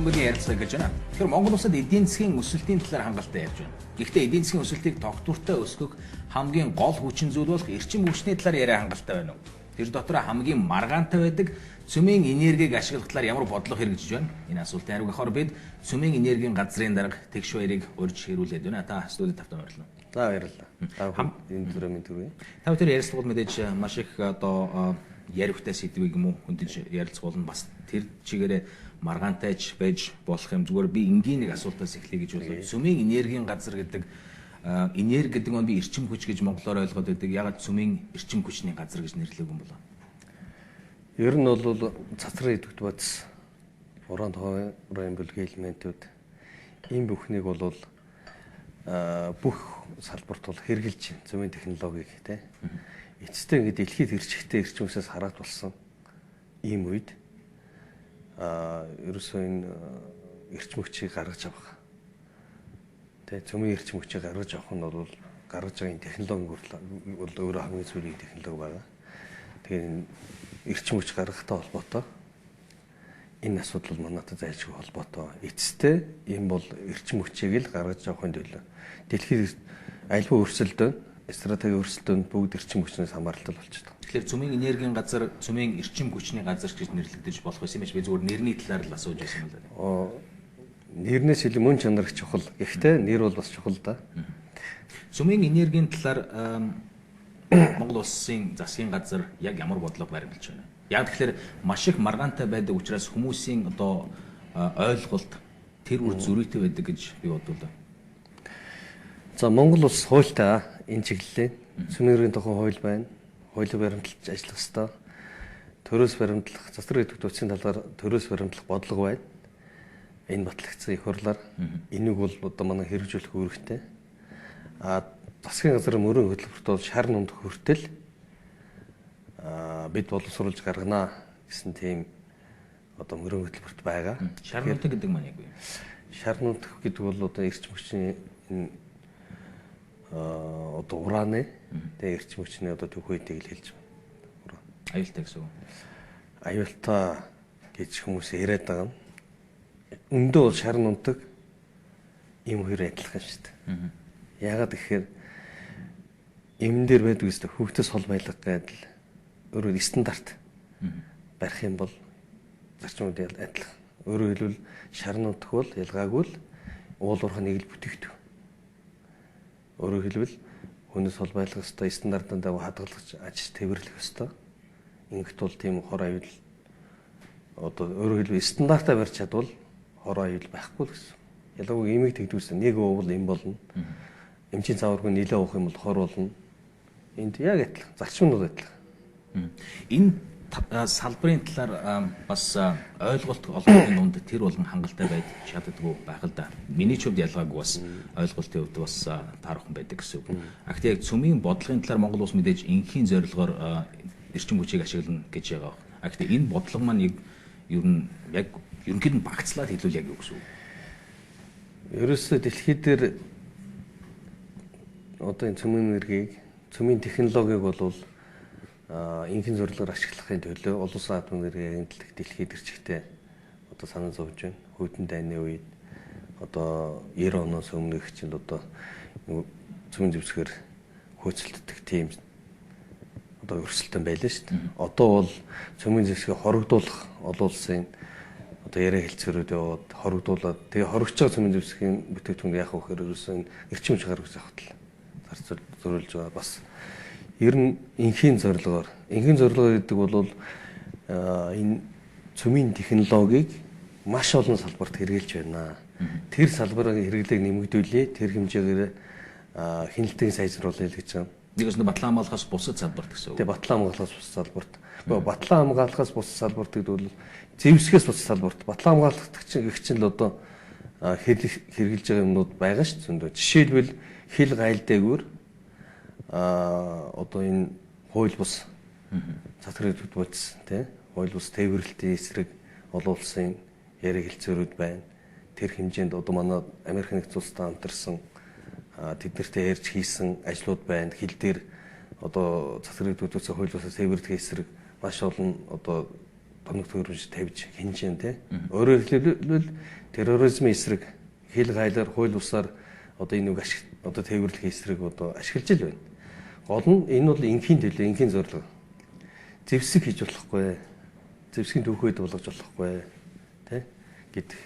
Бөмбөгийн ярилцлага гэж байна. Тэгэхээр Монгол улсад эдийн засгийн өсөлтийн талаар хангалттай ярьж байна. Гэхдээ эдийн засгийн өсөлтийг тогтвортой өсгөх хамгийн гол хүчин зүйл болох эрчим хүчний талаар яриа хангалттай байна уу? Тэр дотор хамгийн маргаантай байдаг цөмийн энергийг ашиглах талаар ямар бодлого хэрэгжиж байна? Энэ асуултын хариуг авахар бид цөмийн энергийн газрын дарга Тэгш баярыг урьж хэрүүлээд байна. Та студид тавтан баярлалаа. За, баярлалаа. Та энэ зүрээ минь төрье. Та тэр ярилцлагууд мэдээж маш их одоо яриухтай сэдвийг юм уу хөндөж ярилцгуулна, бас тэр чигээрээ маргаантайч байж болох юм. Зүгээр би энгийн нэг асуултаас эхлэе гэж бодлоо. Цөмийн энергийн газар гэдэг, энерги гэдэг нь би эрчим хүч гэж монголоор ойлгоод байдаг. Ягаад цөмийн эрчим хүчний газар гэж нэрлэв юм болоо? Ер нь бол цацрын идэвхт бодис, уран тоорын бүлгийн элементүүд, ийм бүхнийг бол бүх салбарт бол хэрэгжилж цөмийн технологиг тий. Эцэстээ ингээд дэлхийд хэрчхтэй эрчим хүчээс хараад болсон ийм үед ерөөсөө энэ эрчим хүчийг гаргаж авах. Тэ, цөмийн эрчим хүчийг гаргаж авах нь бол гаргаж байгаа энэ технологи бол өөрөө хамгийн сүүлийн технологи байгаа. Тэгэхээр энэ эрчим хүч гаргахтай холбоотой энэ асуудал бол манайтай зайлшгүй холбоотой. Эцэстээ энэ бол эрчим хүчийг л гаргаж авахын төлөө дэлхийд альва өрсөлдөөн, стратегийн өрсөлдөөнд бүгд эрчим хүчнээс хамааралтай болчихдог. Тэгэхээр цөмийн энергийн газар, цөмийн эрчим хүчний газар гэж нэрлэгдэж болох байсан юм биш. Би зүгээр нэрний талаар л асууж байсан юм л да. Нэрнээс илүү мөн чанар их чухал. Гэхдээ нэр бол бас чухал да. Цөмийн энергийн талаар Монгол улсын засгийн газар яг ямар бодлого баримталж байна? Яг тэгэхээр маш их маргаантай байдаг учраас хүмүүсийн одоо ойлголт тэр үр зөрүүтэй байдаг гэж би бодлоо. За, Монгол улс хуультай энэ чиглэлээ. Цөмийн энергийн тухай хууль байна. Хуулийг баримталж ажиллах ёстой. Төрөөс баримтлах, засвар идэвхт утсын талаар төрөөс баримтлах бодлого байна. Энэ батлагдсан их хурлаар энийг бол одоо манай хэрэгжүүлэх үүрэгтэй. А засгийн газар мөрөн хөтөлбөрт бол шар нумд хүртэл бид боловсруулж гаргана гэсэн тийм одоо мөрөн хөтөлбөрт байгаа. Шар нумт гэдэг маань яг юу юм? Шар нумт гэдэг бол одоо эрчим хүчний энэ одоо ураны тэгээ эрчим хүчний одоо төхөөдийг л хэлж байна. Аюултай гэсэн үг. Аюултай гэж хүмүүс яриад байгаа юм. Өндөө бол шар нунтаг ийм хоёр адилхан шүү дээ. Яагаад гэхээр эмэн дээр байдаг үстэй хүүхдээс хол байлга гэдэл өөрөөр стандарт барих юм бол зарчмууд адилхан. Өөрөөр хэлбэл шар нунтаг бол ялгаагүй л уулуурхаа нэг л бүтээгдэхүүн. Өөрөөр хэлбэл хүнээс хол байлгах ёстой, стандартын дагуу хадгалах, ажиж тэвэрлэх ёстой. Ингэх тул тийм хор аюул одоо өөрөөр хэлбэл стандартаа барьж чадвал хор аюул байхгүй л гэсэн. Ялгаагүй имийг тэгдүүсэн нэг уувал им болно. Эмчийн цаваргүй нилээ уух юм бол хор болно. Энд яг адилхан, зарчим нь бол адилхан. Энэ салбарын талаар бас ойлголт олонний дунд тэр болгон хангалттай байж чаддаггүй байх л да. Миний ч хувьд ялгаагүй бас ойлголтын хувьд бас таархан байдаг гэсэн үг. А гэхдээ яг цөмийн бодлогын талаар Монгол улс мэдээж энхийн зорилгоор эрчим хүчийг ашиглана гэж байгаа. А гэхдээ энэ бодлого маань яг ер нь яг ерөнхийд нь багцлаад хэлвэл яг юу гэсэн үг? Ерөөсөө дэлхий дээр одоо энэ цөмийн энергийг, цөмийн технологиг бол энхийн зорилгоор ашиглахын төлөө олон улсын атом энергийн агентлаг дэлхийд эрчигтэй одоо санаа зовж байна. Хүйтэн дайны үед одоо 90 оноос өмнөх чинь одоо цөмийн зэвсгээр хөөцөлддөг тийм одоо өрсөлдөөн байлаа шүү дээ. Одоо бол цөмийн зэвсгээ хорогдуулах олон улсын одоо яриа хэлцээрүүд яваад хорогдуулаад тэгээ хорогдож байгаа цөмийн зэвсгийн бүтээгдэхүүн яах вэ гэхээр ерөөсөө эрчим хүч гаргаж авах тал зарцуулж байгаа. Бас ер нь энхийн зорилгоор, энхийн зорилгоор гэдэг бол энэ цөмийн технологиг маш олон салбарт хэрэгжилж байна. Тэр салбарын хэрэглээг нэмэгдүүлье, тэр хэмжээгээр хяналтыг сайжруулъя гэж байгаа. Нэгээс нь батлан хамгаалахаас бусад салбарт гэсэн үг. Тэгээ батлан хамгаалахаас бусад салбарт. Гэхдээ батлан хамгаалахаас бусад салбарт гэдэг бол зэвсгээс бусад салбарт. Батлан хамгаалах гэх чинь л одоо хэрэгжилж байгаа юмнууд байгаа шүү дээ. Жишээлбэл хил гайл дээгүүр одоо энэ хууль бус цацрын идэвхт бодис тий хууль бус тээвэрлэлтийн эсрэг олон улсын яриа хэлцээрүүд байна. Тэр хэмжээнд одоо манай Америк нэгдсэн улстай хамтарсан тэднэртэй ярьж хийсэн ажлууд байна. Хил дээр одоо цацрын идэвхт бодис хууль бусаас тээвэрлэхийн эсрэг маш олон одоо тоног төхөөрөмж тавьж хинжин тий. Өөрөөр хэлбэл терроризмын эсрэг хил гайлаар хууль бусаар одоо энэ үг одоо тээвэрлэх эсрэг одоо ашиглаж л байна. Гол нь энэ бол энхийн төлөө, энхийн зорилго. Зэвсэг хийж болохгүй. Зэвсгийн түүхийд болгож болохгүй тий гэдэг.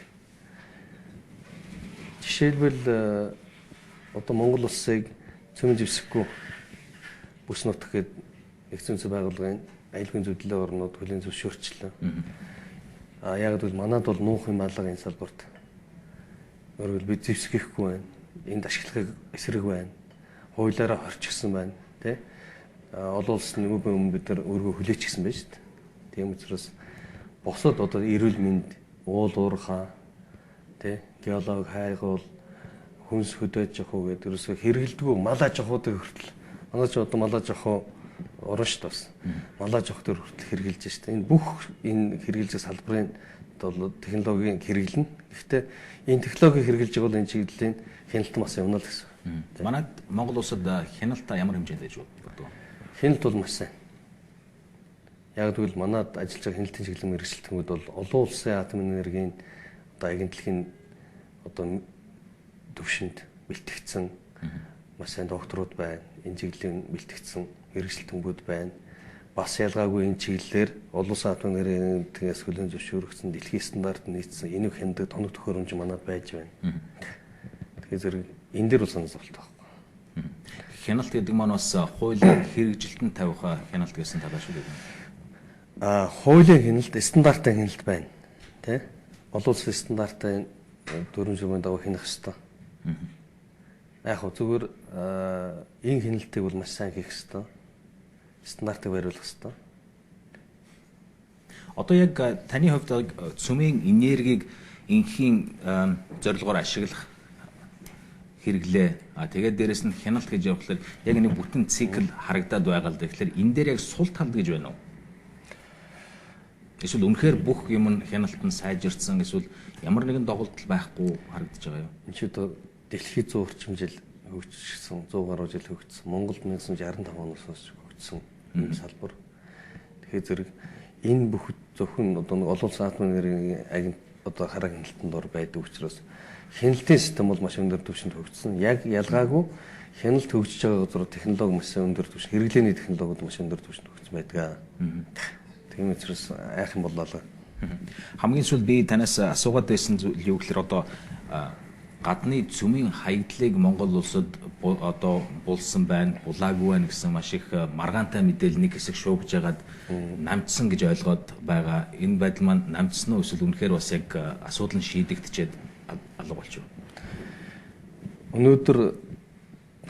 Жишээлбэл одоо Монгол улсыг цөмөн зэвсэггүй бүс нутг гээд нэгдсэн үндэсний байгууллагын аюулгүй зөвлөлийн орнууд хүлээн зөвшөөрчлөө. А яг гэвэл манад бол нуух юм алга энэ салбарт. Өөрөөр бид зэвсэг хийхгүй байна. Энд ашиглахыг эсрэг байна. Хуулиараа хорчгсон байна, тий? Олон улс өмнө өмнө бид нар өөргөө хүлээчихсэн байна шүү дээ. Тийм учраас бусад одоо эрүүл мэнд, уул уурхай, тий? Геолог, хайгуул, хүнс хөдөөж явах уу гэдэг ерөөсөө хэрэгэлдэггүй мал аж ахуйд хүртэл манай ч одоо мал аж ахуй уран шүү дээ. Мал аж ахуй дээр хүртэл хэрэгжилж шүү дээ. Энэ бүх энэ хэрэгжилж салбарын одоо технологийн хэрэглэнэ. Гэхдээ энэ технологиг хэрэгжилж байгаа бол энэ чиглэлийн хяналт бас явна л гэсэн. Манайд Монгол улсад хяналт ямар хэмжээнд байж боддог вэ? Хяналт бол маш сайн. Яг гэвэл манад ажиллаж байгаа хяналтын чиглэлийн мэргэжилтэнгүүд бол олон улсын атом энергийн одоо агентлагийн одоо төвшөнд бэлтгэгдсэн маш сайн докторууд байна. Энэ чиглэлийн бэлтгэгдсэн мэргэжилтэнгүүд байна. Бас ялгаагүй энэ чиглэлээр олон улсын атом энергийн агентлагээс хүлээн зөвшөөрөгдсөн дэлхийн стандарт нийцсэн энэ хяндаг тоног төхөөрөмж манад байж байна. Тэгэхээр зэрэг энэ дээр бол санал зовлт байхгүй. Хяналт гэдэг маань бас хуулийн хэрэгжилтэнд тавих хяналт гэсэн талаар шүү дээ. А хуулийн хяналт, стандартын хяналт байна. Тэ? Олон улсын стандартын дүрм журмын дагуу хянах ёстой. Яг хөө зүгээр энэ хяналтыг бол маш сайн хийх ёстой. Стандартыг бариулах ёстой. Одоо яг таны хувьд цөмийн энергийг энхийн зорилгоор ашиглах хэрэглээ. А тэгээд дээрэс нь хяналт гэж явахлаар яг нэг бүтэн цикл харагдаад байгаа л да. Тэгэхээр энэ дээр яг сул тал гэж байна уу? Эсвэл үнэхээр бүх юм нь хяналт нь сайжирсан эсвэл ямар нэгэн доголдол байхгүй харагдаж байгаа юу? Энэ ч одоо дэлхийд 100 орчим жил хөгжсөн, 100 гаруй жил хөгжсөн. Монголд 1965 оноос хойш хөгжсөн юм салбар. Тэгэхээр зэрэг энэ бүх зөвхөн одоо нэг олон улсын атом энергийн агент одоо хараа хяналтанд ор байдаг учраас хяналтын систем бол маш өндөр түвшинд хөгжсөн. Яг ялгаагүй хяналт хөгжиж байгаа газар технологи маш өндөр түвшин, хэрэглээний технологиуд маш өндөр түвшинд хөгжсөн байдаг. Тийм учраас айх юм боллоо. Хамгийн сүүлд би танаас асуугаад байсан зүйл юу гэхээр одоо гадны цөмийн хаягдлыг Монгол улсад одоо булсан байна, булаагүй байна гэсэн маш их маргаантай мэдээлэл нэг хэсэг шуугж ягаад намжсан гэж ойлгоод байгаа. Энэ байдал маань намжсан уу эсвэл үнэхээр бас яг асуудал нь шийдэгдчихэд алга болчих уу? Өнөөдөр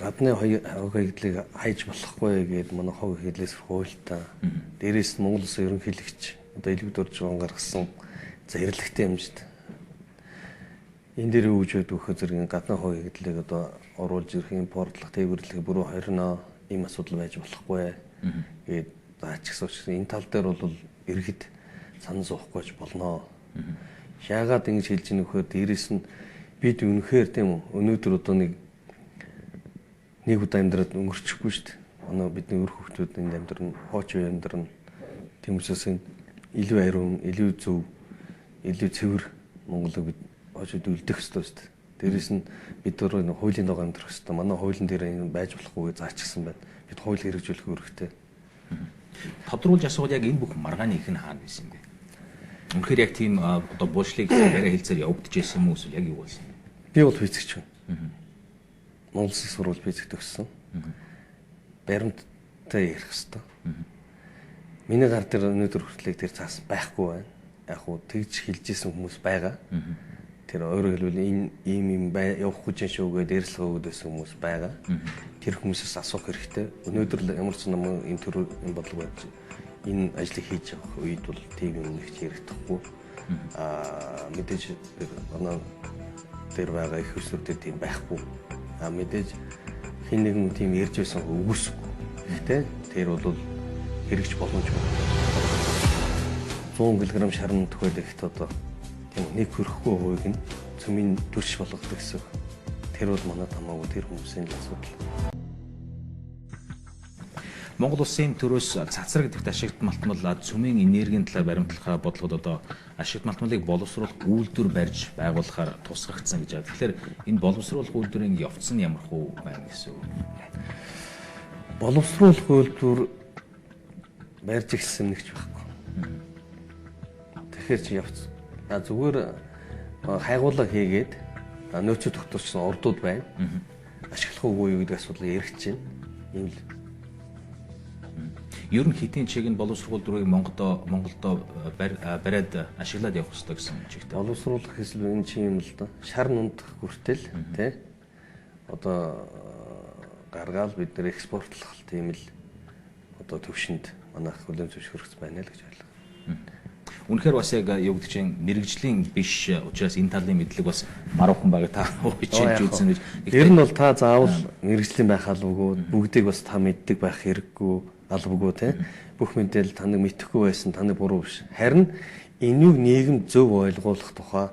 гадны хог хаягдлыг хайж болохгүй гэдээ манай хог хэдлээс хуультай. Дээрээс нь Монгол улсын ерөнхийлөгч одоо элбэг дуржиган гаргасан зэрлэгтэй юм шүү дээ. Энэ дээр юу гэж байдаг вэ зэрэг гадны хог хаягдлыг одоо оруулж ирэх, импортлох, тээвэрлэх бүрүү 20 ийм асуудал байж болохгүй гээд заачихсан учраас энэ тал дээр бол иргэд санал зовхгүй ч болно. Яагаад ингэж хэлж ийн вэхээр дээрээс нь бид үнэхээр тийм үү өнөөдөр одоо нэг удаа амьдраад өнгөрчихгүй шүү дээ. Манай бидний үр хүүхдүүд энд амьдрна, хооч үе амьдрна. Тийм учраас илүү ариун, илүү зөв, илүү цэвэр Монголыг бид хойшид үлдэх ёстой шүү дээ. Дээрээс нь бид өөрөө хуулийн дагуу амьдрах ёстой. Манай хуулийн дээр энэ байж болохгүй гэж заачихсан байна. Бид хууль хэрэгжүүлэх үүрэгтэй. Тодруулж асуувал яг энэ бүх маргааны их нь хаана байсан юм бэ? Үнэхээр яг тийм одоо булшлыг яриа хэлцээр явагдчихсэн юм уу эсвэл яг юу болсон бэ? Би бол физикч хүн. Монгол Улсын сургууль физик төгссөн. Баримттай ярих ёстой. Миний гар дээр өнөөдөр хүртэл тэр цаас байхгүй байна. Яг хуу тэгж хэлж исэн хүмүүс байгаа. Тэр өөрөөр хэлбэл энэ ийм юм явахгүй ч шүү гэдээ дээрлэгээ өгöd байсан хүмүүс байгаа. Тэр хүмүүсээс асуух хэрэгтэй. Өнөөдөр л ямар ч нам энэ төр энэ бодлого байж энэ ажлыг хийж явах үед бол тийм юм нэг ч яригдахгүй. Аа мэдээж манай дээр байгаа их хөслүүдээр тийм байхгүй. А мэдээж хин нэгэн тийм ярьж байсан үгүйсэхгүй. Гэхдээ тэр бол хэрэгж боломжгүй. 100 кг шарн төхөөл ихт одоо тийм нэг хөрөхгүй хувийг нь цөмийн дүрш болгодог гэсэн. Тэр бол манад хамаагүй тэр хүмүүсийн л асуудал. Монгол улсын төрөөс цацраг гэдэгт ашигт малтмал цөмийн энергийн талаар баримтлах бодлогод одоо ашигт малтмалыг боловсруулах үйлдвэр барьж байгуулахаар тусгагдсан гэж байна. Тэгэхээр энэ боловсруулах үйлдвэрийн явц нь ямар хуу байна гэсэн үг? Боловсруулах үйлдвэр барьж ирсэн нэгч байхгүй. Тэгэхээр чи явц. Зүгээр хайгуулаа хийгээд нөөцөө тогтоочсон ордууд байна. Ашиглах уугүй юу гэдэг асуудал яригдж байна. Ийм л. Ер нь хэтийн чиг нь боловсруулах үйлдвэрийг Монголдо бариад ашиглаад явах хэрэгтэй гэсэн чигтэй. Боловсруулах хэсэл энэ чи юм л да. Шар нунтах хүртэл тий. Одоо гаргаал бид нэр экспортлох тийм л одоо төвшөнд манайх хүлээн зөвшөөрөгц байна л гэж ойлголоо. Үнэхээр бас яг юу гэдэг чинь мэрэгжлийн биш учраас энэ талын мэдлэг бас маруухан байгаа та хичээж үзсэн гэж. Ер нь бол та заавал мэрэгжлийн байх албагүй, бүгдийг бас та мэддэг байх хэрэггүй албагүй тий. Бүх мэдээлэл таныг мэдэхгүй байсан таны буруу биш. Харин энэнийг нийгэм зөв ойлгуулах тухай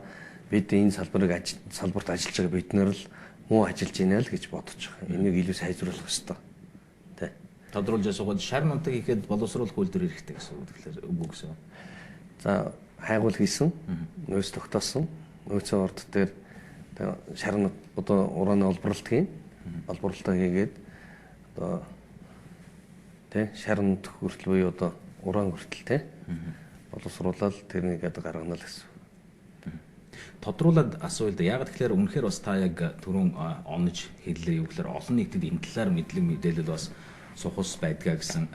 бид энэ салбарыг салбарт ажиллаж байгаа бид нар л муу ажиллаж байна л гэж бодож байгаа. Энийг илүү сайжруулах ёстой. Тий. Тодруулж асуухад шар нунтаг хийхэд боловсруулах үйлдвэр хэрэгтэй гэсэн үг. Тэгэхээр үгүй гэсэн. За хайгуул хийсэн, нөөц тогтоосон, нөөцийн орд дээр шар одоо урааны олборлолт хийн, олборлолтоо хийгээд одоо тий шар нутг хүртэл буюу одоо уран хүртэл тий боловсруулаад тэрнийг одоо гаргана л гэсэн. Тодруулаад асууя л да. Яг тэгэхээр үнэхээр бас та яг түрүүн онож хэллээ юу гэхээр олон нийтэд энэ талаар мэдлэг мэдээлэл бас сухас байдгаа гэсэн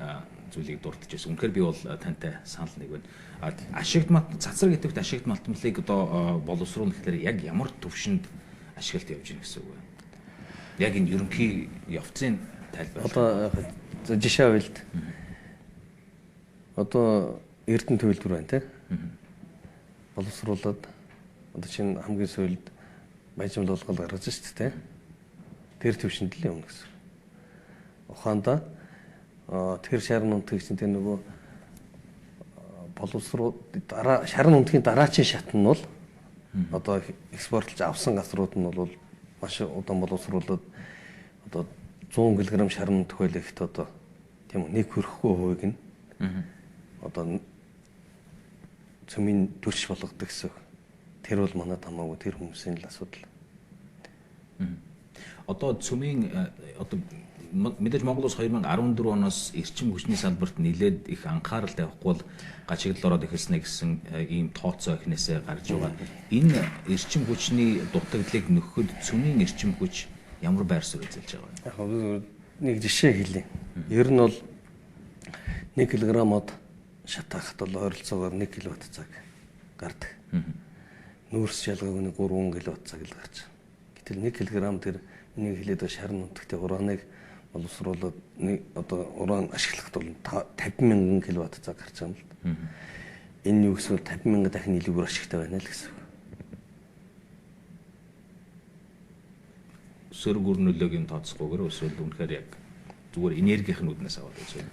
зүйлийг дурдж байсан. Үнэхээр би бол тантай санал нэг байна. Ашигт цацраг идэвхт ашигт малтмалыг одоо боловсруулах гэхээр яг ямар төвшөнд ашиглалт явж байна гэсэн үг вэ? Яг энэ ерөнхий явцын тайлбар. Одоо жишээ авъя л. Одоо Эрдэнэ төлбөр байна тий. Боловсруулад одоо чинь хамгийн сүүлд баяжмал болгол гаргаж шүү дээ тий. Тэр төвшөнд л явна гэсэн. Ухаандаа тэр шар нунтгийг чинь тэр нөгөө боловсруу дараа шар нунтгийн дараачийн шат нь бол одоо экспортлж авсан газрууд нь бол маш удаан боловсруулад одоо 100 кг шар нунтг байлаа гэхэд одоо тийм үү нэг хөрөхгүй хувийг нь одоо цөмийн төрш болгодог гэсэн. Тэр бол манад хамаагүй тэр хүмүүсийн л асуудал. Одоо цөмийн одоо мэдээж Монгол улс 2014 оноос эрчим хүчний салбарт нэлээд их анхаарал тавихгүй бол гачигдал ороод эхэлснэ гэсэн ийм тооцоо эхнээсээ гарч байгаа. Энэ эрчим хүчний дутагдлыг нөхөхөд цөмийн эрчим хүч ямар байр суурь эзэлж байгаа вэ? Яг нэг жишээ хэлье. Ер нь бол 1 кг мод шатаахад бол ойролцоогоор 1 кВт цаг гардаг. Нүүрс шалгаагүй нэг 3 кВт цаг л гарч. Гэтэл 1 кг тэр энийг хэлээд байгаа шар нутагт урааныг боловсруулад нэг одоо уран ашиглахад бол 50,000 кВт цаг гарч байгаа юм л да. Энэ юу эсвэл 50,000 дахин илүүгээр ашигтай байна л гэсэн. Сөрөг үр нөлөөг юм тооцохгүйгээр эсвэл үнэхээр яг зүгээр энергийн үүднээс аваад үзвэл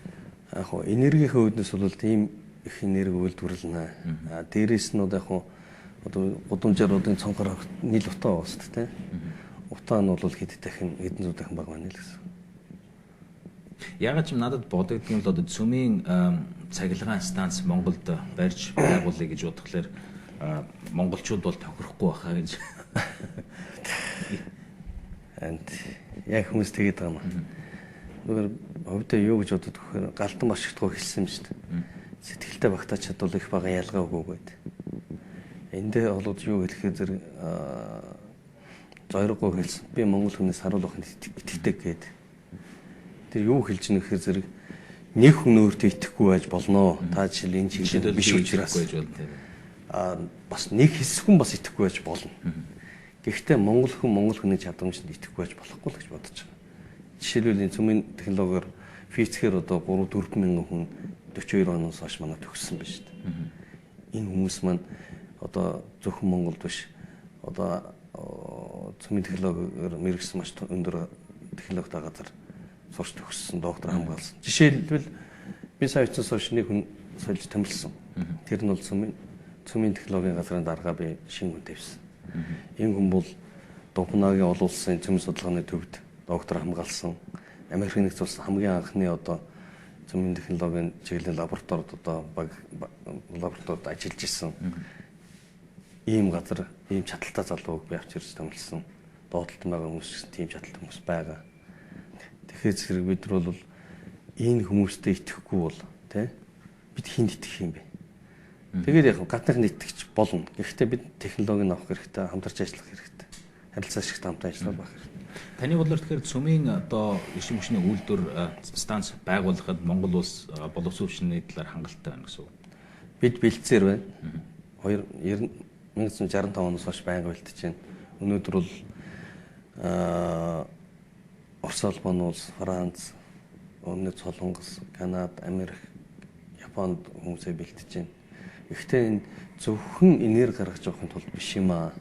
яг хоо энергийн үүднээс бол тийм их энерги үйлдвэрлэнэ. А дээрээс нь одоо яг хоо одоо гудамжаар одоо цонхоор нийл утаа байгаа шүү дээ. Утаа нь бол хэд дахин хэдэн зуун дахин бага байна л гэсэн. Ягаад ч надад бодогдсон юм л одоо цөмийн цахилгаан станц Монголд барьж байгуулъя гэж бодохлоор монголчууд бол тохирохгүй байхаа гэж. Энд яг хүмүүс тэгээд байгаа юм. Зүгээр хувьдаа юу гэж боддог вэхээр галдан башигдгүй хэлсэн юм шүү дээ. Сэтгэлтэй багтаач чадвал их бага ялгаа өгөө гэд. Эндээ болоод юу хэлэхээр зэрэг зойроггүй хэлсэн. Би монгол хүнээс харуул байхад итгэдэг гэд. Тэр юу хэлж ийн гэхээр зэрэг нэг хүн өөртөө итгэхгүй байж болно. Та жишээл энэ чиглэл биш учраас байж болно тийм. Аа бас нэг хэсэг хүн бас итгэхгүй байж болно. Гэхдээ монгол хүн монгол хүний чадамжинд итгэхгүй байж болохгүй л гэж бодож байгаа. Жишээлбэл энэ цөмийн технологиор физикээр одоо 3-4 мянган хүн 42 оноос хойш манай төгссөн байна шүү дээ. Энэ хүмүүс маань одоо зөвхөн Монголд биш одоо цөмийн технологиор мэргэсэн маш өндөр технологитой газар сурч төгссөн, доктор хамгаалсан. Жишээлбэл би сая очсоос хойш нэг хүн сольж томилсон. Тэр нь бол цөмийн технологийн газрын дарга би шинэ хүн тавьсан. Энэ хүн бол Дубнагийн олон улсын цөм судалгааны төвд доктор хамгаалсан. Америкийн нэгдсэн улс хамгийн анхны одоо цөмийн технологийн чиглэлийн лабораторид одоо баг лабораторид ажиллаж исэн. Ийм газар, ийм чадaltaй залууг би авч ирж томилсон. Доотлолт байгаа хүмүүс тийм чадaltaй хүмүүс байгаа. Тэгэхээр зэрэг бид нар бол энэ хүмүүстэй итгэхгүй бол тий бид хүнд итгэх юм бэ? Тэгээд яг гадныхнд итгэж болно. Гэхдээ бид технологиг авах хэрэгтэй, хамтарч ажиллах хэрэгтэй. Харилцаа шиг хамт ажиллах байх хэрэгтэй. Таны бодлоор тэгэхээр цөмийн одоо эрчим хүчний үйлдвэр станц байгуулахад Монгол улс боловсон хүчний талаар хангалттай байна гэсэн үг. Бид бэлтсээр байна. 1965 оноос хойш байнга бэлтэж байна. Өнөөдөр бол Орос улбан улс, Франц, Өмнөд Солонгос, Канада, Америк, Японд хүмүүсээ бэлтэж байна. Гэхдээ энэ зөвхөн энерги гаргаж авахын тулд биш юм аа.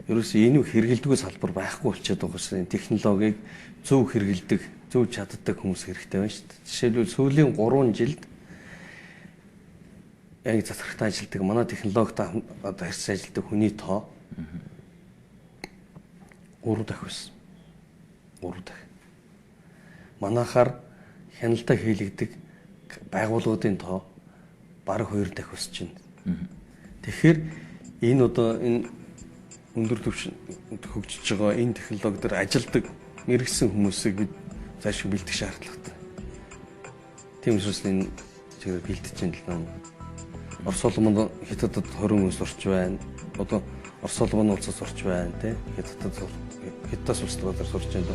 Ерөөсөө энэ хэрэгэлдэггүй салбар байхгүй болчиход байгаа шээ. Технологиг зөв хэрэгэлдэг, зөв чаддаг хүмүүс хэрэгтэй байна шүү дээ. Жишээлбэл сүүлийн 3 жилд яг засвартай ажилладаг манай технологитой одоо харьцаж ажилладаг хүний тоо 3 дахь байсан. 3 дахь. Манайхаар хяналтаа хийлэгдэг байгууллагуудын тоо бараг 2 дахь өсөж байна. Тэгэхээр энэ одоо энэ өндөр түвшинд хөгжиж байгаа энэ технологи дээр ажилдаг мэргэсэн хүмүүсийг бид зайлшгүй бэлтгэх шаардлагатай. Тийм учраас энэ чигээр бэлтэж байна л даа. Орос улбанд Хятадд 20 хүмүүс сурч байна. Одоо Орос улбан улсаас сурч байна тий. Хятадаас улс газар сурч байна.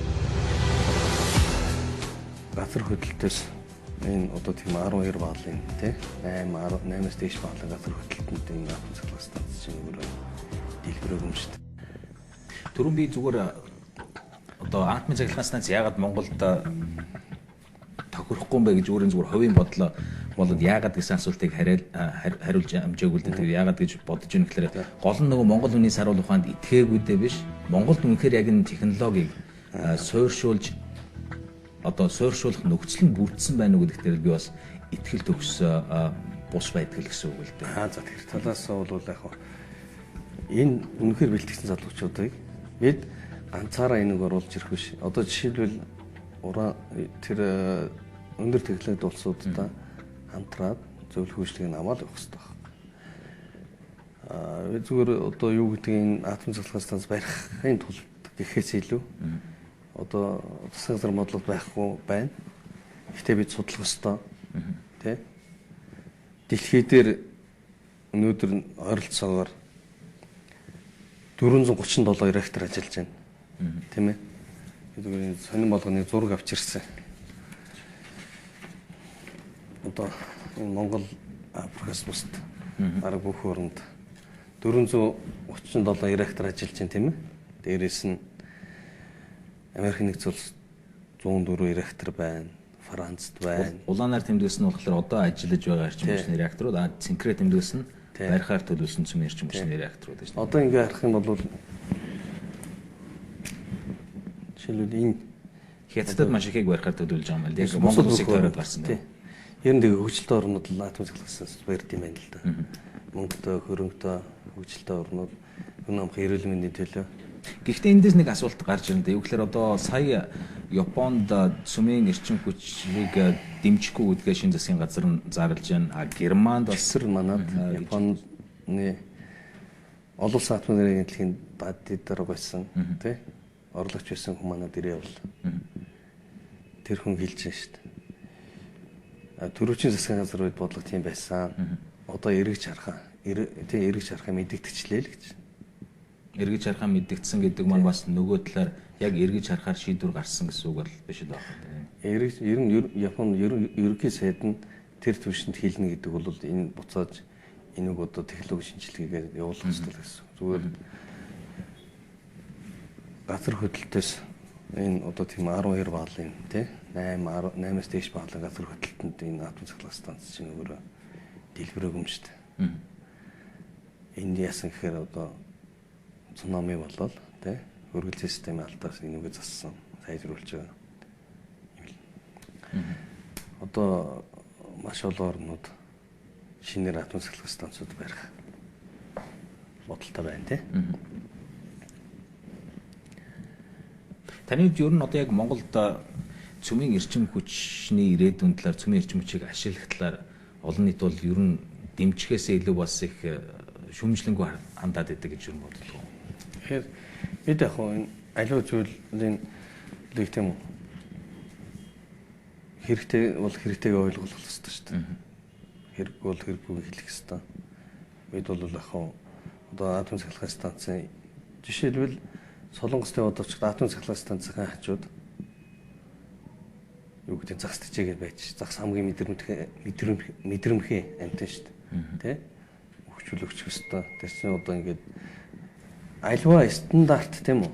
Газар хөдлөлтөөс энэ одоо тийм 12 баалын тий 8 8-аас дээш баалын газар хөдлөлтөнд энэ атом цахилгаан станц чинь өөрөө дэлгэрэг юм шүү дээ. Түрүүн би зүгээр одоо атомын цахилгаан станц яагаад Монголд тохирохгүй юм бэ гэж өөрийн зүгээр хувийн бодлоо болоод яагаад гэсэн асуултыг хариулж амжаагүй л дээ. Тэр яагаад гэж бодож байна гэхээр гол нь нөгөө Монгол хүний саруул ухаанд итгээгүй дээ биш. Монголд үнэхээр яг энэ технологиг суурьшуулж одоо суурьшуулах нөхцөл нь бүрдсэн байна уу гэдэг дээр би бас итгэл төгс бус байдаг л гэсэн үг л дээ. За тэр талаас бол яг энэ үнэхээр бэлтгэсэн залуучуудыг бид ганцаараа энийг оруулж ирэх биш. Одоо жишээлбэл тэр өндөр технологи улсуудтай хамтраад зөвлөх үйлчлэгийг аваад явах хэрэгтэй байна. Зүгээр одоо юу гэдгийг атом цахилгаан станц барихын тулд гэхээс илүү одоо засгийн газар бодлого байхгүй байна. Гэхдээ бид судлах ёстой. Тэ? Дэлхий дээр өнөөдөр ойролцоогоор 437 реактор ажиллаж байна. Тийм ээ? Зүгээр энэ сонин болгоны зураг авч ирсэн. Одоо энэ Монгол, Африкаас бусд бараг бүх оронд 437 реактор ажиллаж байна, тийм ээ? Дээрээс нь Америк нэгдсэн улс 104 реактор байна. Францд байна. Улаанаар тэмдэглэсэн нь болохоор одоо ажиллаж байгаа эрчим хүчний реакторууд, цэнхрээр тэмдэглэсэн нь барихаар төлөвлөсөн цөмийн эрчим хүчний реакторууд гэж. Одоо ингээ харах юм бол жишээлбэл энэ Хятадд маш ихийг барихаар төлөвлөж байгаа юм байна. Яг Монгол улсыг тойроод гарсан тийм. Ер нь тэгээ хөгжилтэй орнууд л атом цахилгаан барьд юм байна л да. Мөнгөтэй, хөрөнгөтэй хөгжилтэй орнууд энэ амх эрүүл мэндийн төлөө. Гэхдээ эндээс нэг асуулт гарч ирнэ. Юу гэхээр одоо сая Японд цөмийн эрчим хүчийг дэмжихгүй гэдгээ шинэ засгийн газар нь зарлж байна. А Германд бас манад Японы олон улсын атомын энергийн дэд дарга байсан тий. Орлогч байсан хүн манад ирээ явлаа. Тэр хүн хэлж байна шүү дээ. Төрөвчийн засгийн газар үед бодлого тийм байсан. Одоо эргэж харахаа, тий эргэж харахаа мэдэгдчихлээ л гэж. Эргэж харахаа мэдэгдсэн гэдэг маань бас нөгөө талаар яг эргэж харахаар шийдвэр гарсан гэсэн үг бол биш л байна. Эргэж ер нь Япон ерөнхий сайд нь тэр түвшинд хэлнэ гэдэг бол энэ буцааж энийг одоо технологи шинжилгээгээр явуулах хэрэгтэй гэсэн. Зүгээр газар хөдлөлтөөс энэ одоо тийм 12 баалын тий 8 8-аас дээш баалын газар хөдлөлтөнд энэ атом цахилгаан станц чинь өөрөө дэлбэрэг юм шүү дээ. Энд яасан гэхээр одоо цунами болол тий хөргөлзийн системийн алдаас энүүгээ зассан, сайжруулж байгаа. Одоо маш олон орнууд шинээр атом цахилгаан станцууд барих бодолтой байна тий. Таны хувьд ер нь одоо яг Монголд Цөмийн эрчим хүчний ирээдүйн талаар, цөмийн эрчим хүчийг ашиглах талаар олон нийт бол ер нь дэмжихээсээ илүү бас их шүмжлэнгүй хандаад идэг гэж юу бодлоо. Тэгэхээр бид яг энэ аливаа зүйлийн лиг тийм үү хэрэгтэй бол хэрэгтэйг ойлгох хэрэгтэй шүү дээ. Хэрэг бол хэрэггүй хэлэх хэрэгтэй. Бид бол яг одоо атом цахилгаан станцын жишээлбэл Солонгост яваад очиход атом цахилгаан станцын хажууд юу гэдэг загас тэжээгээд байж загас хамгийн мэдрэмхий амтан шүү дээ. Тэ? Өгчүүл өгчих ёстой. Тэр чинь одоо ингээд альва стандарт тийм үү?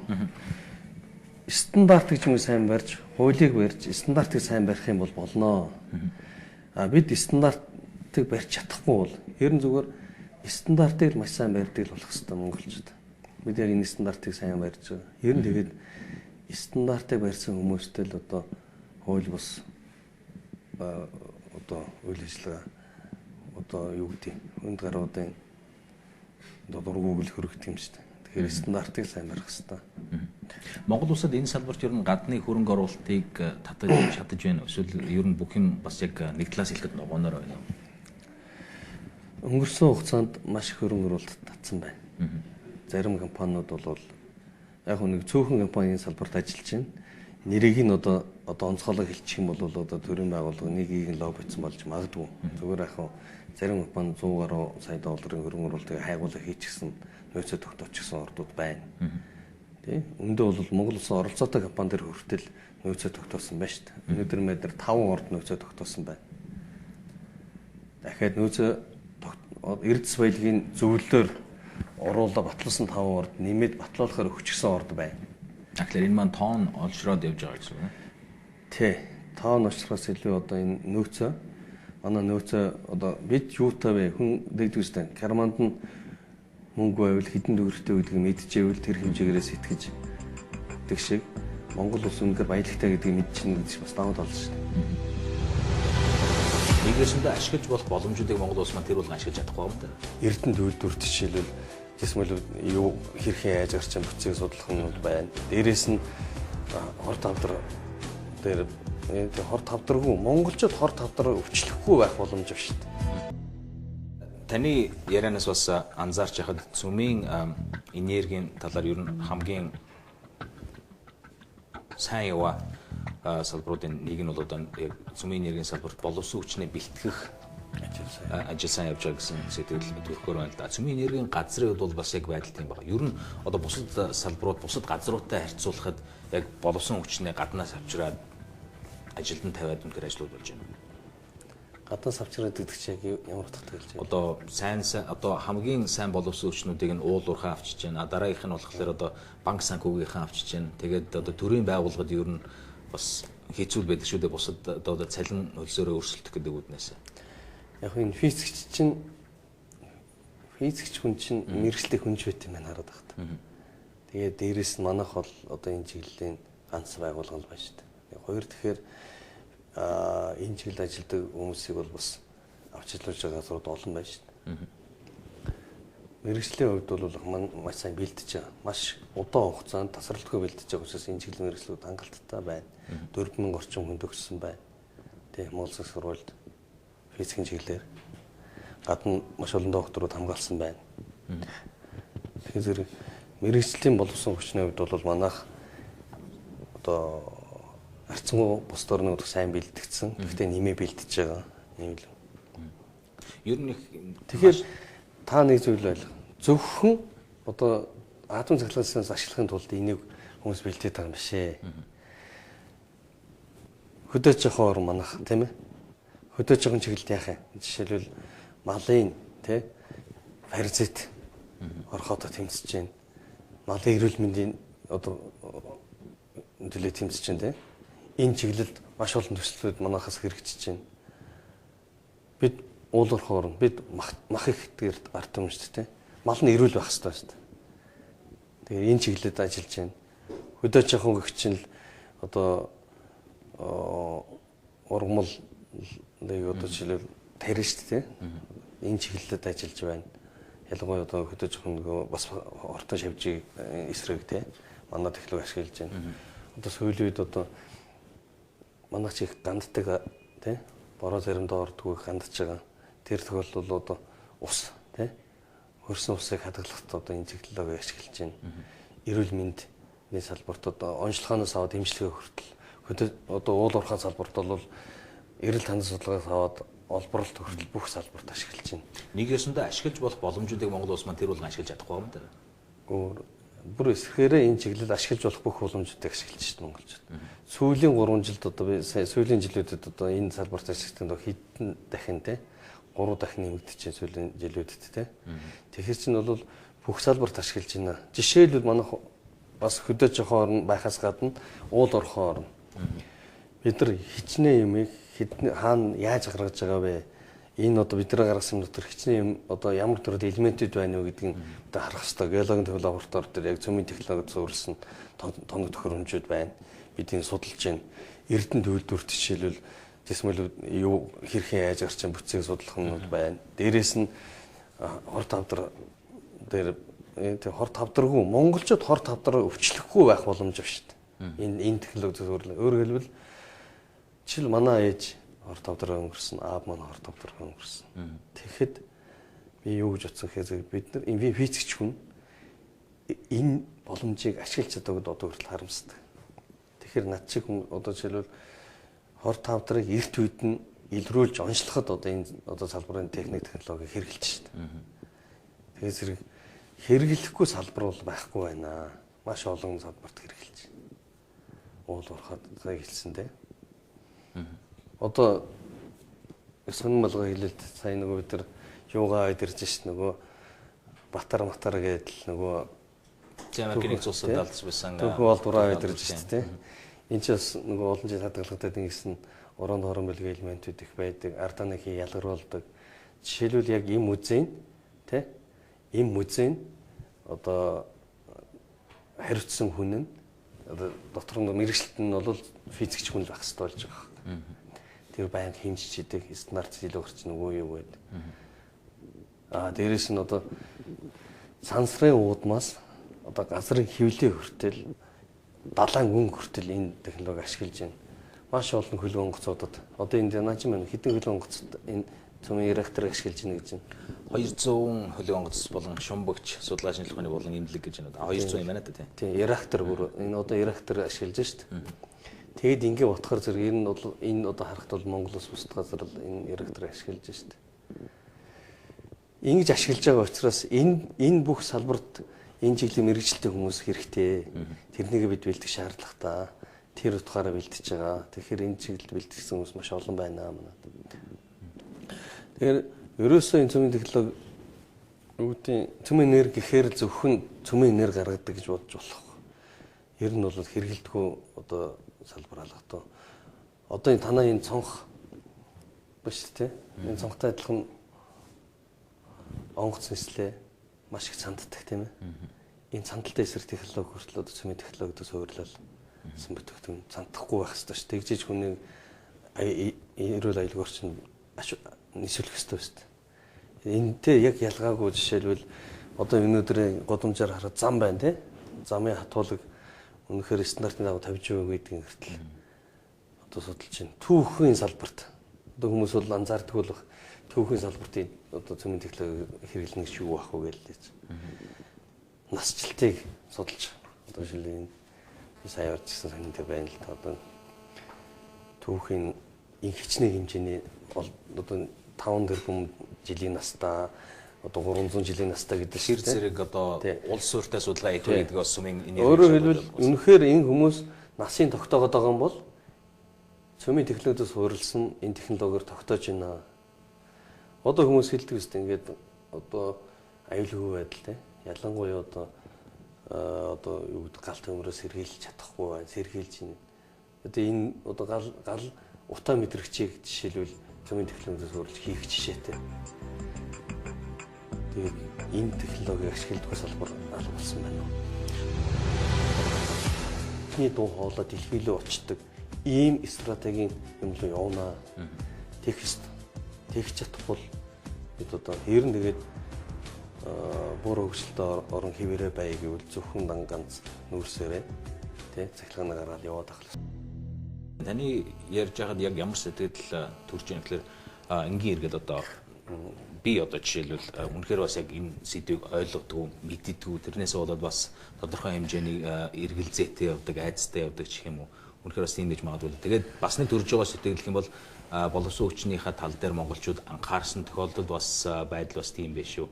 Стандарт гэж юм сайн барьж, хуулийг барьж, стандартыг сайн барих юм бол болно. А бид стандартыг барьж чадахгүй бол ер нь зүгээр стандартыг маш сайн барьдаг л болох ёстой монголчууд. Бид яг энэ стандартыг сайн барьж байгаа. Ер нь тэгээд стандартыг барьсан хүмүүстэй л одоо хууль бус одоо үйл ажиллагаа одоо юу гэдэг хүнд гаруудын одоо дургуг л хөрөгдөг юм шүү дээ. Тэгэхээр стандартыг сайн барих хэрэгтэй. Монгол улсад энэ салбарт ер нь гадны хөрөнгө оруулалтыг татаж чадаж байна. Эсвэл ер нь бүх юм бас яг нэг талаас хэлэхэд ногооноор байна уу? Өнгөрсөн хугацаанд маш их хөрөнгө оруулалт татсан байна. Зарим компаниуд бол яг нэг цөөхөн компанийн салбарт ажиллаж байна. Нэрийг нь одоо онцгойлог хэлчих юм бол одоо төрийн байгууллага нэг ийг нь лоббицсан болж магадгүй. Зүгээр яг зарим компани 100 гаруй сая долларын хөрөнгө оруулалтыг хайгуулаа хийчихсэн, нөөцөө тогтоочихсон ордууд байна. Тэ? Өндөө бол Монгол улсын оролцоотой компани дээр хүртэл нөөцөө тогтоосон байна шүү дээ. Өнөөдөр мэдэр 5 орд нөөцөө тогтоосон байна. Дахиад нөөцөө Эрдэс баялагын зөвлөлөөр оруулаа батлуулсан 5 орд нэмээд батлуулахаар өгчихсэн орд байна. Тэгэхээр энэ маань тоон олшроод явж байгаа гэсэн үг үү? Тий. Тоон олшроос илүү одоо энэ нөөцөө манай нөөцөө одоо бид юутай вэ? Хүн дэгдэг үстэй. Карманд нь мөнгө байвал хэдэн төгрөгтэй гэдгийг мэдчихэвэл тэр хэмжээгээрээ сэтгэж гэдэг шиг Монгол улс үнэхээр баялагтай гэдгийг мэдчихнэ гэдэг чинь бас давуу тал шүү дээ. Нэгээсэндээ ашиглаж болох боломжуудыг Монгол улс маань тэр болгон ашиглаж чадахгүй юм да. Эрдэнэ үйлдвэрт жишээлбэл жисмэл юу хэрхэн яаж гарч байгаа бүцгийг судлах нь байна. Дээрээс нь хор тавдар дээр хор тавдаргүй монголчууд хор тавдар өвчлөхгүй байх боломж биш шүү дээ. Таны ярианаас бас анзаарч яхад цөмийн энергийн талаар ер нь хамгийн сайн яваа салбаруудын нэг нь бол одоо яг цөмийн энергийн салбарт боловсон хүчнээ бэлтгэх ажил сайн явж байгаа гэсэн сэтгэл төрөхөөр байна л да. Цөмийн энергийн газрын хувьд бол бас яг байдал тийм байгаа. Ер нь одоо бусад салбарууд, бусад газруудтай харьцуулахад яг боловсон хүчнээ гаднаас авчираад ажилд нь тавиад үнэхээр ажлууд болж байна. Гаднаас авчираад гэдэг чинь яг ямар утгатай хэлж байна? Одоо сайн одоо хамгийн сайн боловсон хүчнүүдийг нь уул уурхай авчиж байна. Дараагийнх нь болохоор одоо банк санхүүгийнхэн авчиж байна. Тэгээд одоо төрийн байгууллагад ер нь бас хэцүү байдаг шүү дээ. Бусад одоо цалин хөлсөөрөө өрсөлдөх гэдэг үүднээс. Яг энэ физикч хүн чинь мэргэжлээ хүнж байт юм байна хараад багт. Тэгээд дээрэс нь манайх бол одоо энэ чиглэлийн ганц байгууллага байна шүү дээ. Хоёр тэгэхээр энэ чиглэлд ажилладаг хүмүүсийг бол бас авч ажиллуулж байгаа газрууд олон байна шүү дээ. Мэргэжлийн хувьд бол маш сайн бэлдэж байгаа. Маш удаан хугацаанд тасралтгүй бэлдэж байгаа учраас энэ чиглэлийн мэргэжлүүд хангалттай байна. 4000 орчим хүн төгссөн байна. Тэ Монгол Улсын сургуульд физикийн чиглэлээр гадна маш олон докторууд хамгаалсан байна. Тэгэхээр зэрэг мэргэжлийн боловсон хүчний хувьд бол манайх одоо арцсангүй бус орнууд сайн бэлтгэгдсэн. Гэхдээ нэмээ бэлтэж байгаа юм л. Ер нь тэгэхээр та нэг зүйл ойлго. Зөвхөн одоо атом цахилгаан станц ашиглахын тулд энийг хүмүүс бэлдээд байгаа юм биш ээ. Хөдөөж явах ор манайх тийм ээ. Хөдөөж явах чиглэлд яах юм? Жишээлбэл малын тий паразит ороход тэмцэж байна. Малын эрүүл мэндийн одоо төлөө тэмцэж байна тий. Энэ чиглэлд маш олон төслүүд манайхаас хэрэгжиж байна. Бид уулуурх орно. Бид мах их ард түмэн шүү дээ. Мал нь эрүүл байх ёстой шүү дээ. Тэгэхээр энэ чиглэлд ажиллаж байна. Хөдөөж явах гэх чинь л одоо ургамал нэг одоо жишээлбэл тарина шүү дээ. Энэ чиглэлд ажиллаж байна. Ялангуяа одоо хөдөөж явах нөгөө бас ортон шавжийг эсрэг тий. Манай технологи ашиглаж байна. Одоо сүүлийн үед одоо Манайч их ганддаг тий бороо заримдаа ордгоо гандж байгаа. Тэр тохиолдолд одоо ус тий хөрсөн усыг хадгалахад одоо энэ технологиг ашиглаж байна. Эрүүл мэндийн салбарт одоо онцлогоноос аваад эмчилгээ хүртэл одоо уул уурхай салбарт бол эрэл танай судалгаас аваад олборлолт хүртэл бүх салбарт ашиглаж байна. Нэг ёсондоо ашиглаж болох боломжуудыг Монгол улс маань тэр болгон ашиглаж чадахгүй юм даа. Өөр бүр эсрэхээрээ энэ чиглэл ашиглаж болох бүх боломжуудыг ашиглаж шít монголчууд. Сүүлийн 3 жилд одоо би сүүлийн жилүүдэд одоо энэ салбарт ашигладаг хэдэн дахин те 3 дахин нэмэгдэж байна сүүлийн жилүүдэд те. Тэгэхээр чинь бол бүх салбарт ашиглаж байна. Жишээлбэл манайх бас хөдөө жохон орн байхаас гадна уул орхон орн. Бид нар хичнээн юмыг хэдэн хаана яаж гаргаж байгаа вэ? Энэ одоо бидний гаргасан юм дотор хичнээн юм одоо ямар төрлийн элементүүд байна уу гэдгийг одоо харах хэрэгтэй. Геологийн төв лаборатори дээр яг цөмийн технологид суурилсан тоног төхөөрөмжүүд байна. Бид энэ судалж байна. Эрдэнэ төвлөрт жишээлбэл зэсмэл юу хэрхэн яаж гарч ин бүтцийг судлах нь бол байна. Дээрээс нь хор тавдар дээр тэг хор тавдаргүй монголчууд хор тавдар өвчлөхгүй байх боломж биш шүү дээ. Энэ технологи суурилсан. Өөрөөр хэлбэл жишээл манай ээж хор тавдраа өнгөрсөн, аав маань хор тавдраа өнгөрсөн. Тэгэхэд би юу гэж утсан гэхээр бид нар энэ физикч хүн энэ боломжийг ашиглаж чадаагүй одоо хүртэл харамсдаг. Тэгэхээр над шиг хүн одоо жишээлбэл хор тавдрыг эрт үед нь илрүүлж онцлоход одоо энэ одоо салбарын техник технологиг хэрэглэж шít. Тэгэхээр зэрэг хэрэглэхгүй салбар бол байхгүй байна. Маш олон салбарт хэрэглэж. Уул уурхад сая хэлсэн те. Одоо сонин малгай хэлэлт сая нөгөө бид нар юугаа аваад ирж шít нөгөө Батар матар гэдэл нөгөө Америкийн нэгдсэн улсад алдсан байсан. Түүхэн ол дураа аваад ирж шít те. Энд ч бас нөгөө олон жил хадгалагдаад ингэсэн уран хорон бэлгийн элементүүд их байдаг. Арданы хий ялгаруулдаг. Жишээлбэл яг им музейн те им музейн одоо хариуцсан хүн нь одоо дотор нь мэрэгчлэлт нь бол физикч хүн л байх хэрэгтэй болж байгаа. Тэр байнга хэмжиж идэг стандарт илүү гарч нөгөө юу гэдэг. Аа дээрэс нь одоо сансрын уудмаас одоо газрын хэвлээ хүртэл далайн өнгө хүртэл энэ технологи ашиглаж байна. Маш олон хөлөг онгоцуудад одоо энэ наа чи маань хэдэн хөлөг онгоцод энэ цөмийн реактор ашиглаж байна гэж байна. 200 хөлөг онгоц болон шумбагч судалгаа шинжилгээ ухааны болон эмнэлэг гэж байна. 200 юм байна та тийм. Тийм, реактор бүр энэ одоо реактор ашиглаж шүү дээ. Тэгэд ингээ бодохоор зэрэг энэ бол энэ одоо харахад бол Монгол улс бусад газар л энэ реактор ашиглаж шүү дээ. Ингэж ашиглаж байгаа учраас энэ бүх салбарт энэ чиглэлийн мэргэжилтэй хүмүүс хэрэгтэй. Тэрнийг бид бэлдэх шаардлагатай. Тэр утгаараа бэлдэж байгаа. Тэгэхээр энэ чиглэлд бэлтгэсэн хүмүүс маш олон байна манад. Тэгэхээр ерөөсөө энэ цөмийн технологи үүдийн цөмийн энерги гэхээр зөвхөн цөмийн энерги гаргадаг гэж бодож болох. Ер нь бол хэрэгэлдэггүй одоо салбар алгадуу. Одоо энэ танаа энэ цонх биш тий. Энэ цонхтой адилхан онгоц нислээ маш их цанддаг тийм ээ. Энэ цандалтай эсрэг технологи хүртэл одоо цөмийн технологид суурлал сан бүтээгдэхүүн цандахгүй байх ёстой ш. Тэгжиж хүнийг эрүүл аюулгүй орчин нисвэлэх ёстой шүү дээ. Энтэй яг ялгаагүй жишээлбэл одоо өнөөдрийн гудамжаар харахад зам байна тий. Замын хатуулаг үнэхээр стандартын дагуу тавьж байгаа гэдгийг хүртэл одоо судалж байна. Түүхийн салбарт одоо хүмүүс бол анзаардаггүй л түүхийн салбартын одоо цөмийн технологи хэрэглэнэ гэж юу байх вэ гэлээ. Насжилтыг судалж одоо жишээлбэл энэ сая орж ирсэн сонинтэй байна л та одоо түүхийн энэ хичнээн хэмжээний одоо 5 тэрбум жилийн настай одоо 300 жилийн настай гэдэг шир зэрэг одоо улс суурьтай судалгаа хийх гэдэг бас цөмийн энерги. Өөрөөр хэлбэл үнэхээр энэ хүмүүс насын тогтоогод байгаа юм бол цөмийн технологиос суурилсан энэ технологиор тогтоож байна. Одоо хүмүүс хэлдэг үст ингээд одоо аюулгүй байдал те ялангуяа одоо юу гэдэг гал төмрөөс сэргийлж чадахгүй байна сэргийлж байна. Одоо энэ одоо гал утаа мэдрэгчийг жишээлбэл цөмийн технологиос суурилж хийх жишээтэй. Тэгээд энэ технологиг ашигладаг салбар алга болсон байна уу? Эхний дуу хоолой дэлхий рүү очдог ийм стратегийн юм руу явна. Тэгэх ёстой. Тэгж чадахгүй бид одоо ер нь тэгээд бүр хөгжилтэй орон хэвээрээ бай гэвэл зөвхөн дан ганц нүүрсээрээ тий цахилгааны гаргаад яваад ах. Таны ярьж байхад яг ямар сэтгэл төрж байна гэхээр энгийн иргэд одоо би одоо жишээлбэл үнэхээр бас яг энэ сэдвийг ойлгодгүй, мэддэггүй, тэрнээс болоод бас тодорхой хэмжээний эргэлзээтэй явдаг, айдастай явдаг гэх юм уу. Үнэхээр бас тийм гэж магадгүй. Тэгээд бас нэг төрж байгаа сэтгэл гэх юм бол боловсон хүчнийхээ тал дээр монголчууд анхаарсан тохиолдолд бас байдал бас тийм биш шүү.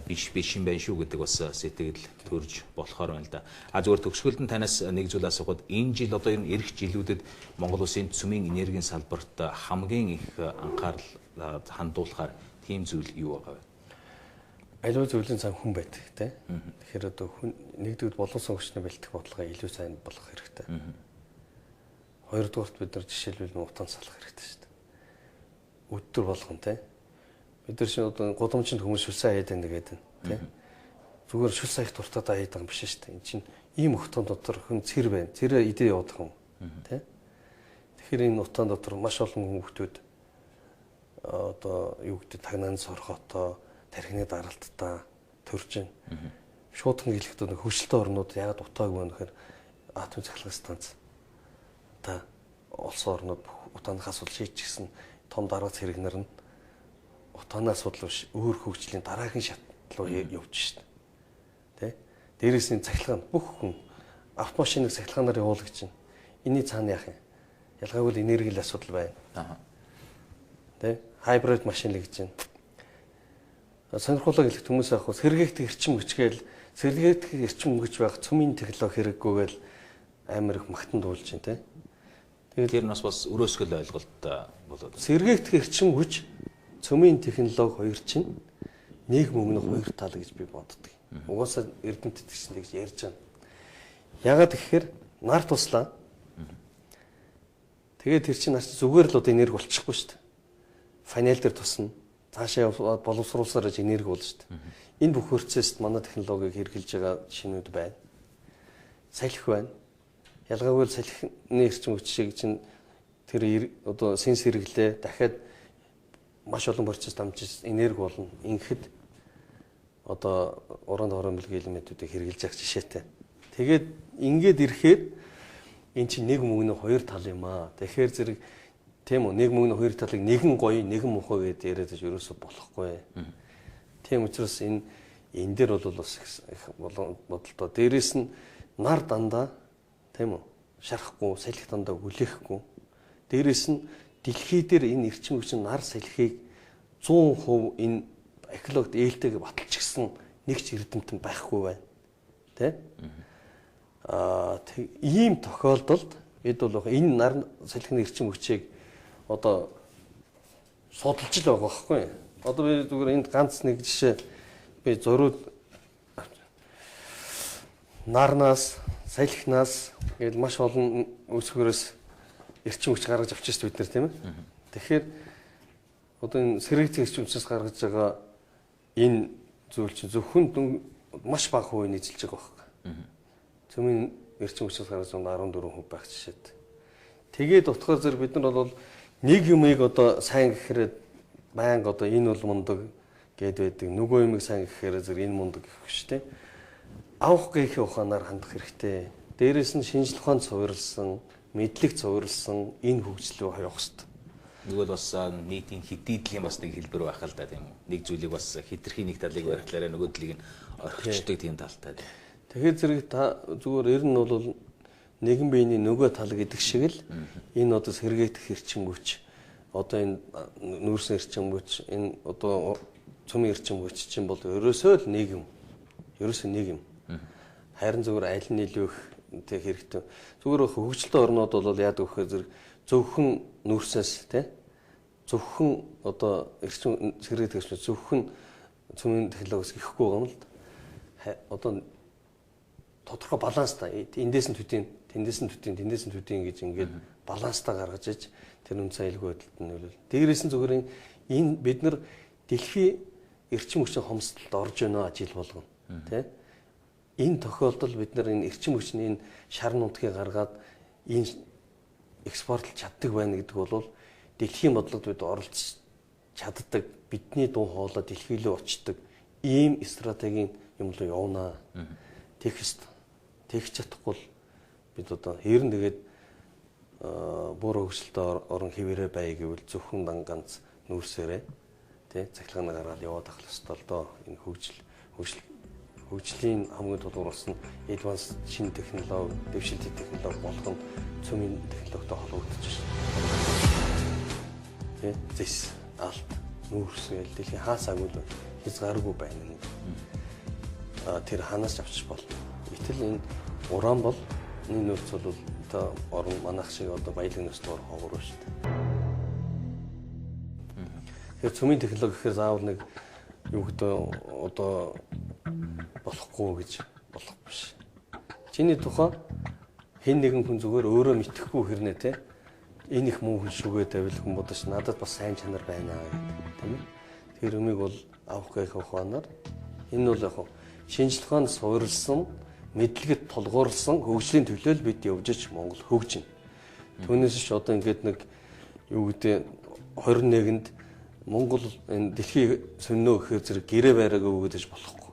Биш юм байна шүү гэдэг бас сэтгэл төрж болохоор байна л да. А зүгээр төгсгөлд нь танаас нэг зүйл асуухад энэ жил одоо энэ ирэх жилүүдэд Монгол улсын цөмийн энергийн салбарт хамгийн их анхаарал хандуулахаар тийм зүйл юу байгаа вэ? Аливаа зүйлийн зам хүн байдаг тий. Тэгэхээр одоо хүн нэгдүгээр боловсон хүчний бэлтгэх бодлогоо илүү сайн болгох хэрэгтэй. Хоёрдугаарт бид нар жишээлбэл утаан салах хэрэгтэй шүү дээ. Өдөр болгон тий. Бид нар шинэ одоо гудамжинд хүмүүс шүлсэн хаяад байна гэдэг тий. Зүгээр шүлсэн хаях дуртайдаа хаяад байгаа юм биш шүү дээ. Энд чинь ийм утаан дотор хүн цэр байна. Цэрээ идээ явуулах юм тий. Тэгэхээр энэ утаан дотор маш олон хүүхдүүд одоо юу гэдэг тагнааны сорхоотой, тархины даралттай төрж байна. Шуудхан хэлэхэд нэг хөгжилтэй орнууд яагаад утаагүй вэ гэхээр атомын цахилгаан станц та улсын орнууд бүх утааных асуудал шийдчихсэн том дарга цэрэг нар нь утааны асуудал биш өөр хөгжлийн дараагийн шат руу явж шít. Тэ? Дээрээс нь цахилгаан бүх хүн автомашиныг цахилгаанаар явуулах чинь энэний цаана яах юм? Ялгаагүй л энерги л асуудал байна. Тэ? Хайбрид машин л гэж байна. Сонирхолтой хэлэх хүмүүс яг хөө сэргээгдэх эрчим хүчгээл сэргээгдэх эрчим хөнгөж байх цөмийн технологи хэрэггүйгээл амар их магтан дуулж байна тэ. Тэгээд тэр нь бас өрөөсгөл ойлголт болоод. Сэргээгдэх эрчим хүч цөмийн технологи хоёр чинь нэг мөнгөний хоёр тал гэж би боддог. Угаасаа эрдэмтэд чинь тэгж ярьж байна. Ягаад гэхээр нар туслаа. Тэгээд тэр чинь нар чинь зүгээр л одоо энерги болчихгүй шүү дээ. Фанел дээр тусна. Цаашаа боловсруулсаар гэж энерги болно шүү дээ. Энэ бүх процессд манай технологиг хэрэгжилж байгаа шинүүд байна. Салхи байна. Ялгаагүй л салхины эрчим хүч шиг чинь тэр одоо сенс хэрэглээ дахиад маш олон процесс дамжиж энерги болно. Ингэхэд одоо уран тоорон бэлгийн элементүүдийг хэрэгжилж явах жишээтэй. Тэгээд ингээд ирэхээр эн чинь нэг мөнгөний хоёр тал юм аа. Тэгэхээр зэрэг тийм үү нэг мөнгөний хоёр талыг нэгэн гоё нэгэн муухай гэдээ яриад байж ерөөсө болохгүй. Тийм учраас энэ дээр бол бас их бодолтой. Дээрээс нь нар дандаа тийм үү шарахгүй, салхи дандаа хүлээхгүй. Дээрээс нь дэлхий дээр энэ эрчим хүчин нар салхийг 100% энэ экологид ээлтэйг баталчихсан нэг ч эрдэмтэн байхгүй байна. Тэ? Ийм тохиолдолд бид бол энэ нар салхины эрчим хүчийг одоо судалж л байгаа байхгүй. Одоо би зүгээр энд ганц нэг жишээ би зурвал нарнаас, салхинаас гээд маш олон өсгөрөөс эрчим хүч гаргаж авч шээ бид нар тийм ээ. Тэгэхээр одоо энэ сэргээгдэх эрчим хүчээс гаргаж байгаа энэ зүйл чинь зөвхөн маш бага хувийг эзэлж байгаа байхгүй. Цөмийн эрчим хүчээс гаргаж байгаа 14% байх жишээд. Тэгээд утгаар зэрэг бид нар бол нэг юмыг одоо сайн гэхээр байнга одоо энэ бол мундаг гэд байдаг. Нөгөө юмыг сайн гэхээр зэрэг энэ мундаг гэх биш тийм. Авах гэхийн ухаанаар хандах хэрэгтэй. Дээрээс нь шинжлэх ухаанд суурилсан, мэдлэг суурилсан энэ хөгжил рүү явах хэрэгтэй. Нөгөө л бас нийтийн хэдийдлийн бас нэг хэлбэр байх л да тийм үү. Нэг зүйлийг бас хитрхи нэг талыг барихлаараа нөгөө талыг нь орхичдаг тийм талтай. Тэгэхээр зэрэг та зүгээр ер нь бол нэгэн биений нөгөө тал гэдэг шиг л энэ одоо сэргээгдэх эрчим хүч, одоо энэ нүүрсэн эрчим хүч, энэ одоо цөмийн эрчим хүч чинь бол ерөөсөө л нэг юм. Ерөөсөө нэг юм. Харин зүгээр аль нь илүү их тэг хэрэгтэй. Зүгээр хөгжилтэй орнууд бол яадаг вэ гэхээр зөвхөн нүүрсээс тий зөвхөн одоо эрчим сэргээгдэх эрчим зөвхөн цөмийн технологиос ихгүй байгаа юм л одоо тодорхой баланстай эндээс нь төдийн, тэндээс нь төдийн, тэндээс нь төдийн гэж ингээд баланстай гаргаж иж тэр үнэн аюулгүй байдалд нь нөлөөл. Дээрээс нь зүгээр энэ бид нар дэлхийн эрчим хүчний хомсдолд орж байна жил болгоно тий. Энэ тохиолдолд бид нар энэ эрчим хүчний энэ шар нутгийг гаргаад энэ экспортлж чаддаг байна гэдэг бол дэлхийн бодлогод бид оролцож чаддаг, бидний дуу хоолой дэлхий рүү очдог ийм стратегийн юм руу явна. Тэгэх ёстой. Тэгж чадахгүй бол бид одоо ер нь тэгээд Буур хөгжилтэй орон хэвээрээ бай гэвэл зөвхөн дан ганц нүүрсээрээ тий цахилгаан гаргаад яваад ах ёстой л доо. Энэ хөгжлийн хамгийн тулгуурласан нь advanced шинэ технологи, дэвшилтийн технологи болох нь цөмийн технологитой холбогдож байна. Тий зэс, алт, нүүрс гэл дэлхийн хаасаагүй л хязгааргүй байна юм. Тэр ханаас авчиж болно. Гэтэл энэ уран бол энэ нөөц бол одоо орон манайх шиг одоо баялаг нөөцтэй орон ховор шүү дээ. Тэгэхээр цөмийн технологи гэхээр заавал нэг юу гэдэг одоо болохгүй гэж болох биш. Чиний тухай хэн нэгэн хүн зүгээр өөрөө мэдэхгүй хэрнээ те энэ их муу хүн шүгээ тавил хүн бодож надад бас сайн чанар байна гэдэг тийм ээ. Тэр юмыг бол авах гэх ухаанаар энэ бол яг шинжлэх ухаанд суурилсан мэдлэгэд тулгуурласан хөгжлийн төлөө л бид явж ич Монгол хөгжинэ. Түүнээс ч одоо ингээд нэг юу гэдэг 21-нд Монгол энэ дэлхий сөннөө гэхээр зэрэг гэрээ байраагаа өгөөд иж болохгүй.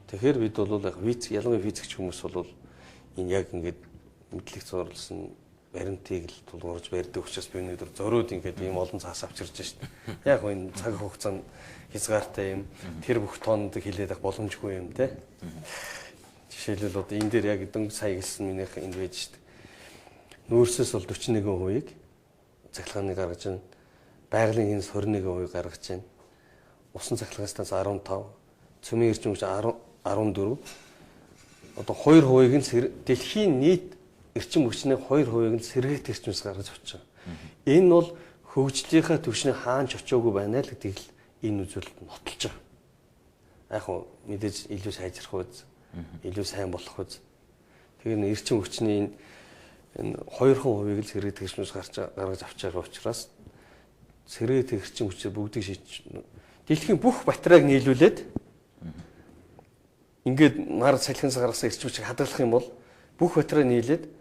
Тэгэхээр бид бол яг физик, ялангуяа физикч хүмүүс бол энэ яг ингээд мэдлэг зурлсан баримтыг л тулгуурж барьдаг учраас би өнөөдөр зориуд ингээд ийм олон цаас авчирж шít. Яг энэ цаг хугацаанд хязгаартай юм тэр бүх тоонд хилээд авах боломжгүй юм те. Жишээлбэл одоо энэ дээр яг дөнгөж сая хэлсэн минийх энд байж шít. Нүүрсээс бол 41%-ийг цахилгааныг гаргаж байна. Байгалийн хинс 21% гаргаж байна. Усан цахилгаан станц 15, цөмийн эрчим хүч 14. Одоо 2%-ийг нь дэлхийн нийт эрчим хүчний 2%-ийг нь сэргээгт эрчимс гаргаж авч байгаа. Энэ бол хөгжлийнхаа түвшний хаанч очоогүй байна л гэдгийг л энэ үзүүлэлт нотолж байгаа. Яг хөө мэдээж илүү сайжрах үз, илүү сайн болох үз. Тэгэхээр эрчим хүчний энэ 2%-ийг л сэргээгт эрчимс гаргаж авч байгаа учраас сэргээгт эрчим хүчээр бүгдийг шийдэж дэлхийн бүх батарейг нийлүүлээд ингээд нар салхинс гаргасан эрчим хүчийг хадгалах юм бол бүх батарей нийлээд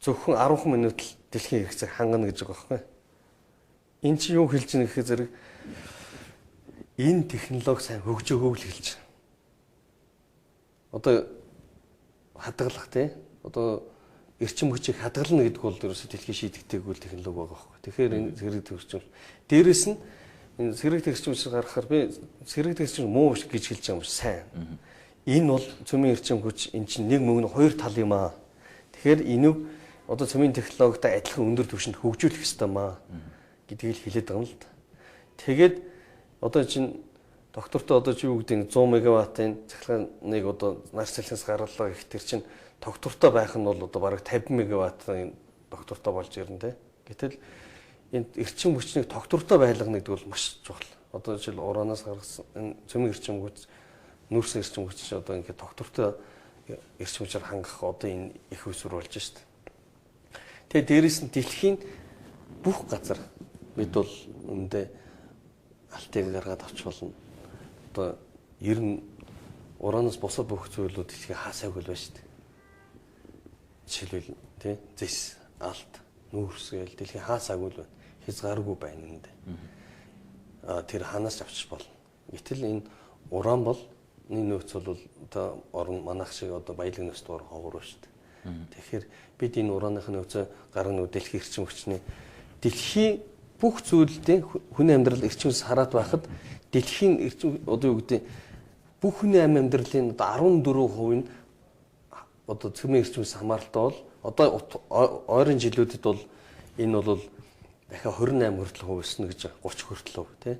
зөвхөн 10 минут л дэлхийн хэрэгцээг хангана гэж байгаа байхгүй. Энэ чинь юу хэлж байгаа гэхээр зэрэг энэ технологи сайн хөгжөөгөө л хэлж байгаа. Одоо хадгалах тий одоо эрчим хүчийг хадгална гэдэг бол ерөөсөө дэлхийн шийдэгдээгүй технологи байгаа байхгүй. Тэгэхээр энэ сэргээгт эрчим дээрээс нь энэ сэргээгт эрчим хүч гаргахаар би сэргээгт эрчим муу биш гэж хэлж байгаа юм шиг сайн. Энэ бол цөмийн эрчим хүч энэ чинь нэг мөнгө нь хоёр тал юм аа. Тэгэхээр энийг одоо цөмийн технологитой адилхан өндөр түвшинд хөгжүүлэх ёстой маа гэдгийг л хэлээд байгаа юм л да. Тэгээд одоо чинь доктортой одоо чи юу гэдэг 100 мегаваттын цахилгааныг одоо нар цахилгаанаас гаргалаа гэх тэр чинь доктортой байх нь бол одоо бараг 50 мегаваттын доктортой болж ирнэ те. Гэтэл энэ эрчим хүчнийг доктортой байлгана гэдэг бол маш чухал. Одоо жишээл ураанаас гаргасан энэ цөмийн эрчим хүч нүүрсэн эрчим хүч чинь одоо ингээд доктортой эрчим хүчээр хангах одоо энэ их усүр болж шít. Тэгээ дээрээс нь дэлхийн бүх газар бид бол үндэ алтыг гаргаад авч болно. Одоо ер нь ураанаас бусад бүх зүйлүүд дэлхийн хаасаагүй л байна шүү дээ. Жишээлбэл тий зэс, алт, нүүрс гээл дэлхийн хаасаагүй л байна. Хязгааргүй байна энд. Тэр ханаас авчиж болно. Гэтэл энэ уран бол энэ нөөц бол одоо орон манайх шиг одоо баялаг нөөцтэй орон ховор байна шүү дээ. Тэгэхээр бид энэ урааныхын нөөцөө гаргана дэлхийн эрчим хүчний дэлхийн бүх зүйлдээ хүний амьдрал эрчим хүч хараад байхад дэлхийн эрчим одоо юу гэдэг бүх хүний амьдралын одоо 14% нь одоо цөмийн эрчим хүч хамааралтай бол одоо ойрын жилүүдэд бол энэ бол дахиад 28 хүртэл хувь өснө гэж 30 хүртэл хувь тий.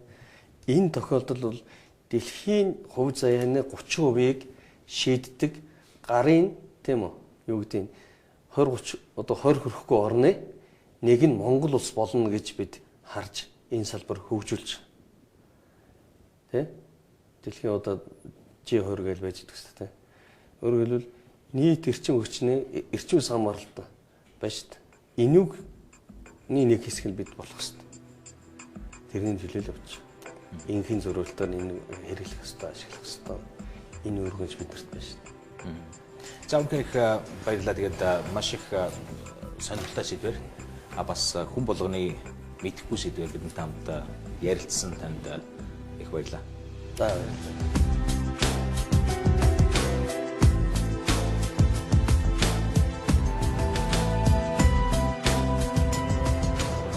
Энэ тохиолдолд бол дэлхийн хувь заяаны 30%-ийг шийддэг гарын тийм үү юу гэдэг нь 20 30 одоо 20 хүрэхгүй орны нэг нь Монгол улс болно гэж бид харж энэ салбар хөгжүүлж тий. Дэлхийн одоо G20 гэж байж байгаа шүү дээ. Өөрөөр хэлбэл нийт эрчим хүчний эрчим самбарлалтай байна шүү дээ. Энүүний нэг хэсэг нь бид болох шүү дээ. Тэрний төлөө л явж. Инхийн зөрөөлтөөр энэ хэрэглэх ёстой, ашиглах ёстой. Энэ өргөнж биднэрт байна шүү дээ. За үнэхээр их баярлалаа. Тэгээд маш их сонирхолтой сэдвэр бас хүн болгоны мэдэхгүй сэдвэр бидэнтэй хамт ярилцсан танд их баярлалаа. За баярлалаа.